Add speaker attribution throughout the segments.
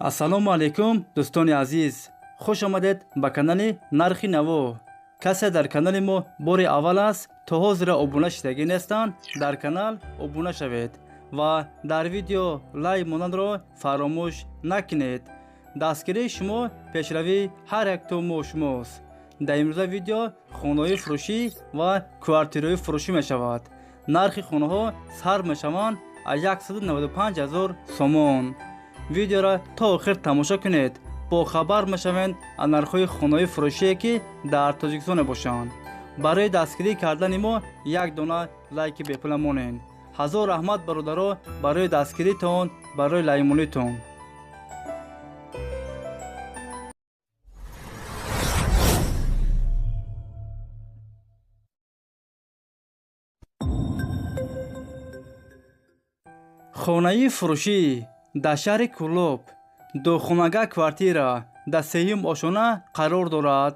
Speaker 1: Ассалому алайкум, дӯстони азиз. Хуш омадед ба канали Нархи Наво. Касе дар канали мо бори аввал аст, то ҳозира обуна шудагӣ нестанд, дар канал обуна шавед ва дар видео лайк монданро фаромӯш накунед. Дастгирии шумо пешравии ҳар як то мо шумост. Дар имрӯза видео хонаҳои фурӯшӣ ва квартираҳои фурӯшӣ мешавад. Нархи хонаҳо сар мешаванд аз 195 000 сомон. Видеоро то охир тамошо кунед, бохабар мешавед аз нархҳои хонаҳои фурӯшие ки дар Тоҷикистон мебошанд. Барои дастгирӣ кардани мо як дона лайки бепула монед. Ҳазор раҳмат, бародаро, барои дастгиритон, барои лайкмонитон. Хонаи фурӯшӣ дар шаҳри Кӯлоб, духонага квартира дар сеюм ошона қарор дорад.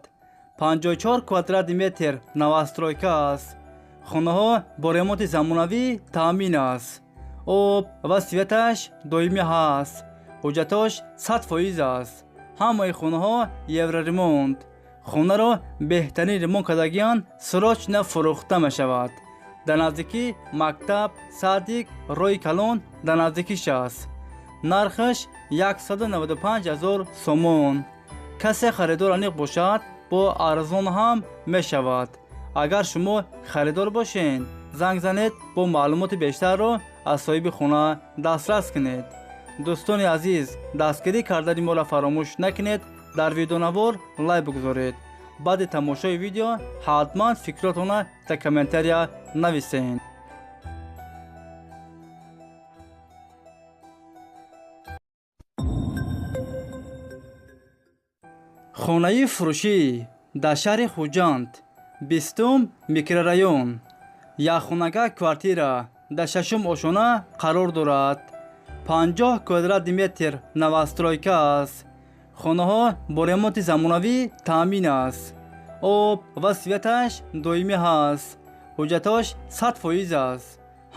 Speaker 1: 54 квадрати метр новостройка аст. Хонаҳо бо ремонти замонавӣ таъмин аст. Об ва светаш доимӣ ҳаст. Ҳуҷҷатош 100% аст. Ҳамаи хонаҳо евроремонт. Хонаро беҳтарин ремонт кардагиан срочно фурӯхта мешавад. Дар наздикӣ мактаб, садик, роҳи калон дар наздикиш аст. Нархаш 195 000 сомон. Касе харидор аниқ бошад, бо арзон ҳам мешавад. Агар шумо харидор бошед, занг занед, бо маълумоти бештарро аз соҳиби хона дастрас кунед. Дӯстони азиз, дастгирӣ кардани моро фаромӯш накунед, дар видеонавор лайк бигузоред. Баъди тамошои видео ҳатман фикротонро дар комментария нависед. Хонаи фурӯшӣ дар шаҳри Хуҷанд, 20 микрорайон, якхонага квартира дар шашум ошона қарор дорад. 50 квадрати метр новостройка аст. Хонаҳо бо ремонти замонавӣ таъмин аст. Об ва светаш доимӣ ҳаст. Ҳуҷҷатош 100% аст.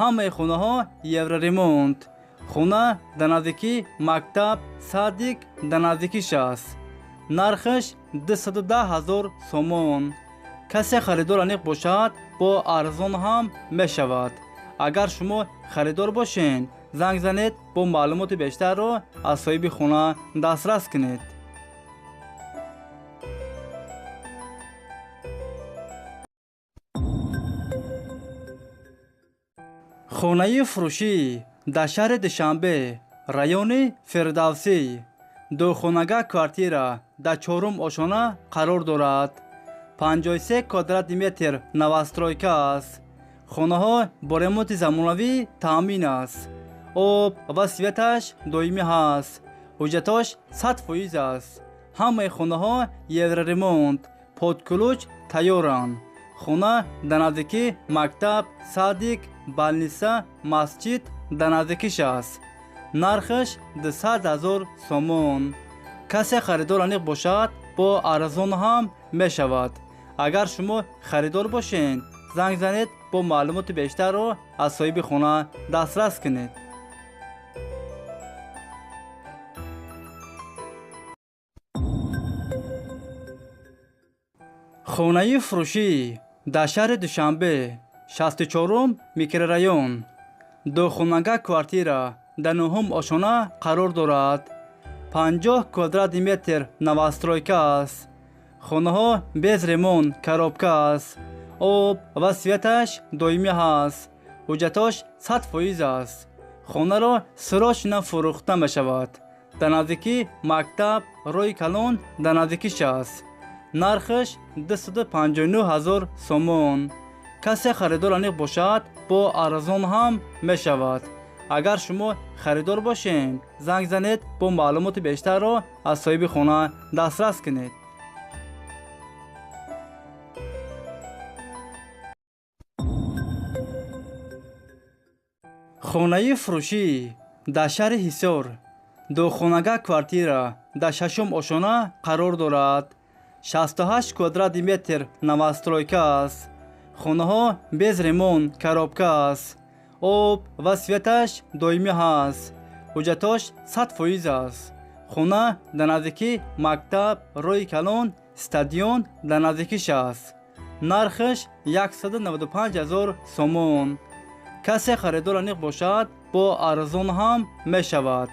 Speaker 1: Ҳамаи хонаҳо евроремонт. Хона дар наздикӣ мактаб, садик дар наздикиш аст. Нархаш 210 000 сомон. Касе харидор аниқ бошад, бо арзон ҳам мешавад. Агар шумо харидор бошед, занг занед, бо маълумоти бештарро аз соҳиби хона дастрас кунед. Хонаи фурӯшӣ дар шаҳри Душанбе, райони Фирдавсӣ, духонага квартира дар чорум ошона қарор дорад. 53 квадрати метр новостройка аст. Хонаҳо бо ремонти замонавӣ таъмин аст. Об ва светаш доимӣ ҳаст. Ҳуҷҷатош 100% аст. Ҳамаи хонаҳо евроремонт, под ключ тайёранд. Хона дар наздикӣ мактаб, садик, больница, масҷид дар наздикиш аст. Нархаш 200 000 сомон. Касе харидор аниқ бошад, бо арзон ҳам мешавад. Агар шумо харидор бошед, занг занед, бо маълумоти бештарро аз соҳиби хона дастрас кунед. Хонаи фурӯшӣ дар шаҳри Душанбе, 64 микрорайон, духонага квартира дар нуҳум ошона қарор дорад. 50 квадрати метр новостройка аст. Хонаҳо без ремонт, коробка аст. Об ва светаш доимӣ ҳаст. Ҳуҷҷатош 100% аст. Хонаро срочно фурӯхта мешавад. Дар наздикӣ мактаб, роҳи калон дар наздикиш аст. Нархаш 259 000 сомон. Касе харидор аниқ бошад, бо арзон ҳам мешавад. Агар шумо харидор бошед, занг занед, бо маълумоти бештарро аз соҳиби хона дастрас кунед. Хонаи фурӯшӣ дар шаҳри Ҳисор, духонага квартира дар шашум ошона қарор дорад. 68 квадрати метр новостройка аст. Хонаҳо без ремонт, коробка аст. Об ва светаш доимӣ ҳаст. Ҳуҷҷатош 100% аст. Хона дар наздикии мактаб, роҳи калон, стадион дар наздикиш аст. Нархаш 195 000 сомон. Касе харидор аниқ бошад, бо арзон ҳам мешавад.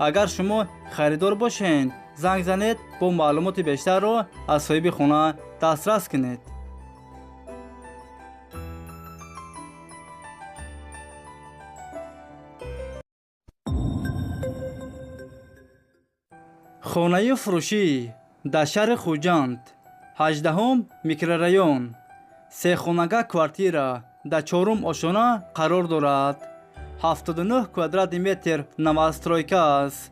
Speaker 1: Агар шумо харидор бошед, занг занед, бо маълумоти бештарро аз соҳиби хона дастрас кунед. Хонаи фурӯшӣ дар шаҳри Хуҷанд, 18 микрорайон, сехонага квартира дар чорум ошона қарор дорад. 79 квадрати метр новостройка аст.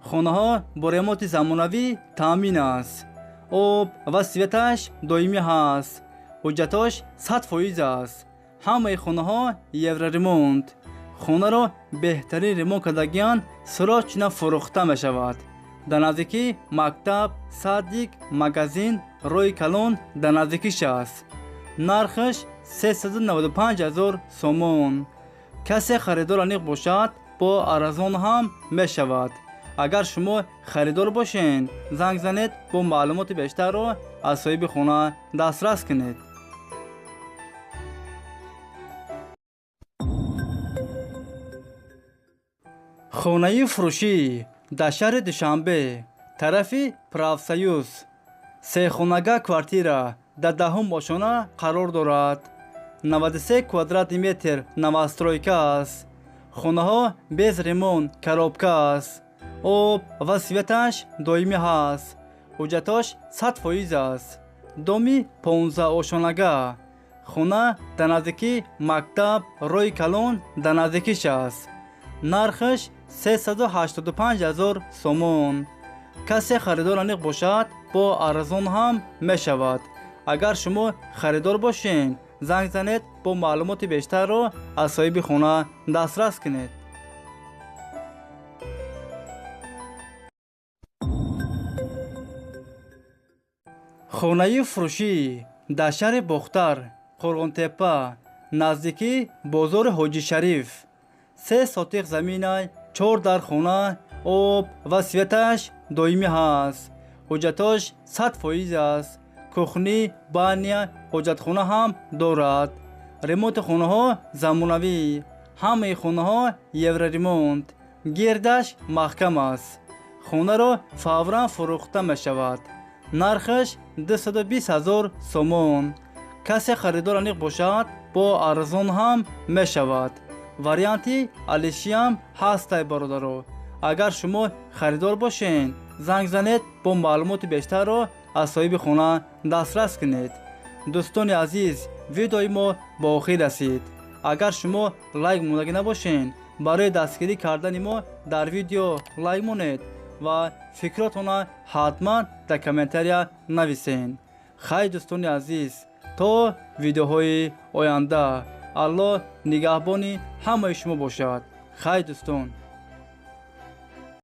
Speaker 1: Хонаҳо бо ремонти замонавӣ таъмин аст. Об ва светаш доимӣ ҳаст. Ҳуҷҷатош 100% аст. Ҳамаи хонаҳо евроремонт. Хонаро беҳтарин ремонт кардагиан срочно фурӯхта мешавад. Дар наздикии мактаб, садик, магазин, роҳи калон дар наздикиш аст. Нархаш 395 000 сомон. Касе харидор аниқ бошад, бо арзон ҳам мешавад. Агар шумо харидор бошед, занг занед, бо маълумоти бештарро аз соҳиби хона дастрас кунед. Хонаи фурӯшӣ дар шаҳри Душанбе, тарафи Профсоюз, сехонага квартира дар даҳум ошона қарор дорад. 93 квадрати метр новостройка аст. Хонаҳо без ремонт, коробка аст. Об ва светаш доимӣ ҳаст. Ҳуҷҷатош 100% аст. Доми 15 ошонага. Хона дар наздикии мактаб, роҳи калон дар наздикиш аст. Нархаш 385 000 сомон. Касе харидор аниқ бошад, бо арзон ҳам мешавад. Агар шумо харидор бошед, занг занед, бо маълумоти бештарро аз соҳиби хона дастрас кунед. Хонаи фурӯшӣ дар шаҳри Бохтар, Қурғонтеппа, наздикии бозори Ҳоҷи Шариф, 3 сотиқ замина, 4 дар хона, об ва светаш доимӣ ҳаст. Ҳуҷҷатош 100% аст. Кухни, баня, ҳоҷатхона ҳам дорад. Ремонти хонаҳо замонавӣ. Ҳамаи хонаҳо евроремонт. Гирдаш маҳкам аст. Хонаро фавран фурӯхта мешавад. Нархаш 220 000 сомон. Касе харидор аниқ бошад, бо арзон ҳам мешавад. Варианти алишиам ҳастай, бародаро. Агар шумо харидор бошед, занг занед, бо маълумоти бештарро аз соҳиби хона дастрас кунед. Дӯстони азиз, видеои мо ба охир расид. Агар шумо лайк мондагӣ набошед, барои дастгирӣ кардани мо дар видео лайк монед ва фикротонро ҳатман дар комментария нависед. Хайр, дӯстони азиз, то видеоҳои оянда. Аллоҳ нигаҳбони ҳамаи шумо бошад. Хайр, дӯстон.